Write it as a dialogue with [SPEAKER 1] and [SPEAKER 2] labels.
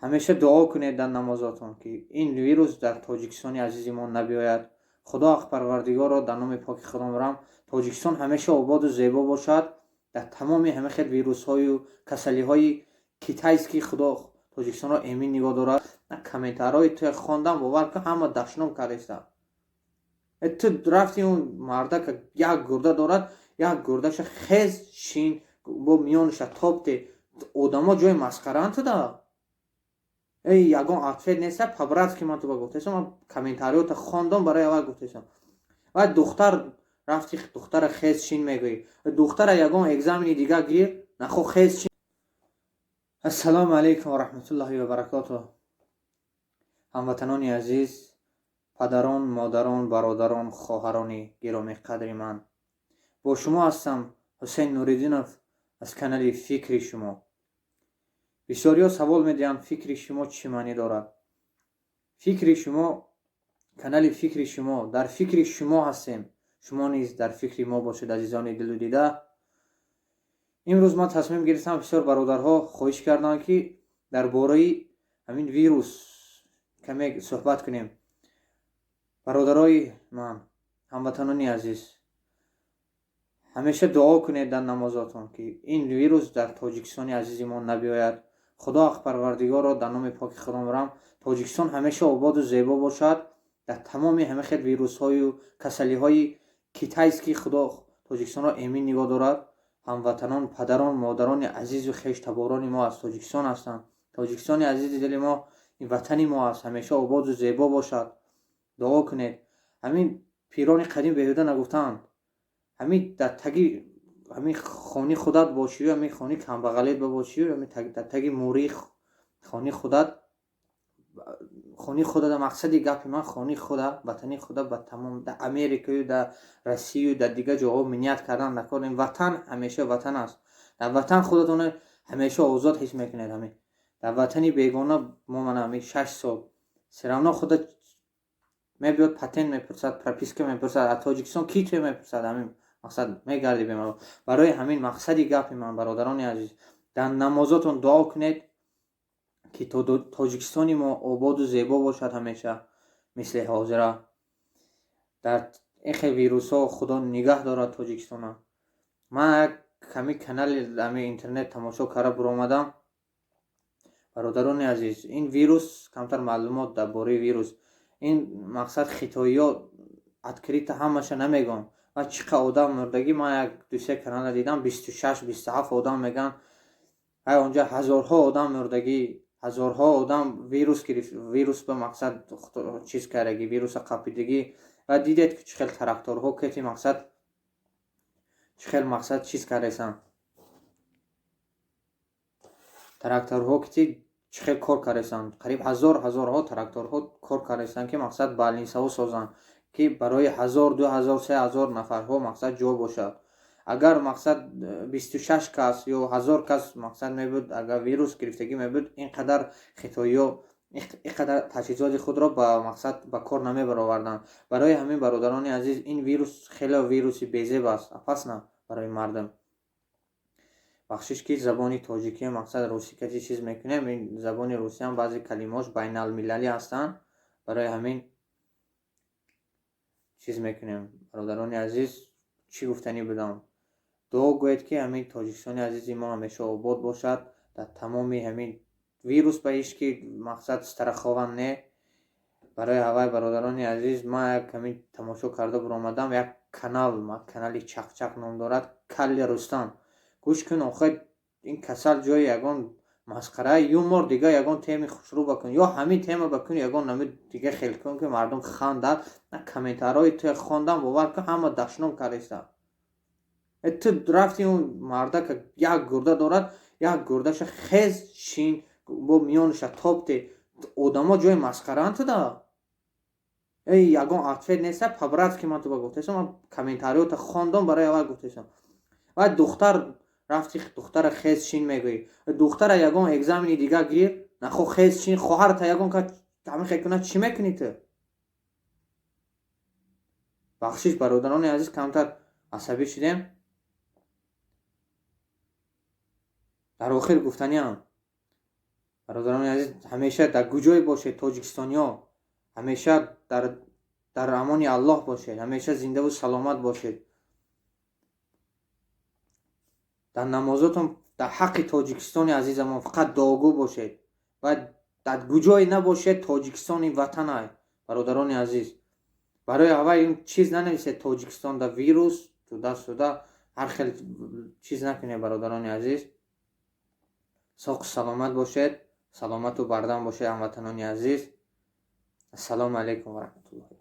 [SPEAKER 1] Ҳамеша дуо кунед дар намозотон, ки ин вирус дар Тоҷикистони азизи мо набиёяд. Худо ҳақ Парвардигорро дар номи поки худо мебарам, Тоҷикистон ҳамеша ободу зебо бошад. Дар тамоми ҳама хел вирусҳою касалиҳои китайский Худо Тоҷикистонро эмин нигоҳ дорад. Комментарҳои туя хондам, бовар кун, ҳама дашном кардаистанд. Ту рафти, он мардака як гурда дорад, як гурдаша хез шин бо миёнаша топте, одамо ҷои масхараанд туда. Эй, ягон ответ неста, по-братски ман туба гуфтаистам, ман комментариёта хондам, барои аввал гуфтаистам. Вай духтар рафти, духтара хез шин мегӯӣ, духтара ягон экзамени дига гир нахо, хез шин. Ассалому алайкум ва раҳматуллоҳи ва баракотуҳ. Ҳамватанони азиз, падарон, модарон, бародарон, хоҳарони гиромиқадри ман, бо шумо ҳастам Ҳусейн Нуриддинов аз канали «Фикри шумо». Бисёриҳо савол медиҳанд: «Фикри шумо чӣ маънӣ дорад?» Фикри шумо, канали «Фикри шумо», дар фикри шумо ҳастем, шумо низ дар фикри мо бошед, азизони дилу дида. Имрӯз ман тасмим гирифтам, бисёр бародарҳо хоҳиш карданд, ки дар бораи ҳамин вирус каме суҳбат кунем. Бародарои ман, ҳамватанони азиз, ҳамеша дуо кунед дар намозотон, ки ин вирус дар Тоҷикистони азизи мо набиёяд. Худо ҳақ Парвардигорро дар номи поки худо мебарам, Тоҷикистон ҳамеша ободу зебо бошад. Дар тамоми ҳама хел вирусҳою касалиҳои китайский Худо Тоҷикистонро эмин нигоҳ дорад. Ҳамватанон, падарон, модарони азизу хештаборони мо аз Тоҷикистон ҳастанд. Тоҷикистони азизи дили мо, ин ватани мо аст, ҳамеша ободу зебо бошад. Дуо кунед. Ҳамин пирони қадим беҳуда нагуфтаанд: ҳамин дар таги ҳамин хони худат бошию, ҳамин хони камбағалет бошию, ҳамин дар таги мурии хони худат, хони худада. Мақсади гапи ман, хони худа, ватани худа ба тамом дар Америкаю, дар Россияю, дар дигар ҷоҳо миният кардан накор. Ин ватан ҳамеша ватан аст. Дар ватан худатона ҳамеша озод ҳис мекунед. Ҳамин дар ватани бегона мо, мана ҳамин 6 сол, всё равно худа мебиёд, патент мепурсад, прописка мепурсад, аз Тоҷикистон ки туя мепурсад, ҳамин мақсад мегарди бемалол. Барои ҳамин мақсади гапи ман, бародарони азиз, дар намозотон дуо кунед, ки Тоҷикистони мо ободу зебо бошад ҳамеша мисли ҳозира. Дар ин хел вирусҳо Худо нигаҳ дорад Тоҷикистона. Ман як ками канали ами интернет тамошо карда буромадам. Бародарони азиз, ин вирус, камтар маълумот дар бораи вирус. Ин мақсад, хитоиҳо открыто ҳамаша намегӯянд ва чӣ қадр одам мурдагӣ. Ман як дусе канала дидам, 26, 27 одам мегӯянд. Ай онҷа ҳазорҳо одам мурдагӣ, ҳазорҳо одам вирус гирифт, вирус ба мақсад чиз кардагӣ, вируса қапидагӣ. Ва дидед, ки чӣ хел тракторҳо кети, мақсад чӣ хел мақсад чиз кардесанд, тракторҳо кити чӣ хел кор кардесанд. Қариб ҳазор, ҳазорҳо тракторҳо кор кардесанд, ки мақсад больницаҳо созанд, ки барои 1000, 2000, 3000 нафарҳо мақсад ҷо бошад. Агар мақсад 26 кас ё 1000 кас мақсад мебуд, агар вирус гирифтагӣ мебуд, ин қадар хитоиҳо ин қадар таҷҳизоти худро ба мақсад ба кор намебароварданд. Барои ҳамин, бародарони азиз, ин вирус хеле вируси безеб аст, опасно барои мардум. Бахшиш, ки забони тоҷикӣ мақсад русикачи чиз мекунем. Ин забони русиам баъзе калимаҳош байналмилалӣ ҳастанд, барои ҳамин чиз мекунем. Бародарони азиз, чӣ гуфтанӣ будам? Дуо гӯед, ки ҳамин Тоҷикистони азизи мо ҳамеша обод бошад. Дар тамоми ҳамин вирус ба ҳеҷ ки мақсад страхован не. Барои ҳавай, бародарони азиз, ман як ҳамин тамошо карда буромадам, як канал, канали «Чақчақ» ном дорад, Калли Рустам. Гӯш кун, охир ин касал ҷои ягон масхара, юмор, дига ягон теми хушрӯ бакун ё ҳамин тема бакун, ягон нами дига хел кун, ки мардум хандад. Комментарҳои туя хондам, бовар кун, ҳама дашном кардаистанд. Ту рафти, он мардака як гурда дорад, як гурдаша хез шин бо миёнаша топте, одамо ҷои масхараанд туда. Эй, ягон ответ неста, по-братски ман туба гуфтаистам, ман комментариёта хондам, барои аввал гуфтаистам. Вай духтар рафти, духтара хез шин мегӯӣ, духтара ягон экзамени дига гир нахо, хез шин, хоҳарта ягон ка ҳамин хел кунад, чӣ мекунӣ ту? Бахшиш, бародарони азиз, камтар асабӣ шудем. Дар охир гуфтаниам. Бародарони азиз, ҳамеша дар куҷое бошед, тоҷикистониҳо, ҳамеша дар амони Аллоҳ бошед, ҳамеша зиндаву саломат бошед. Дар намозотон дар ҳаққи Тоҷикистони азизамон фақат дуогӯ бошед ва дар куҷое набошед, Тоҷикистони ватанай, бародарони азиз. Барои ҳавай чиз нанависед, Тоҷикистон да вирус туда сюда, ҳар хел чиз накунед, бародарони азиз. Соқу саломат бошед, саломату бардам бошед, ҳамватанони азиз. Ассалому алайкум ва раҳматуллоҳи.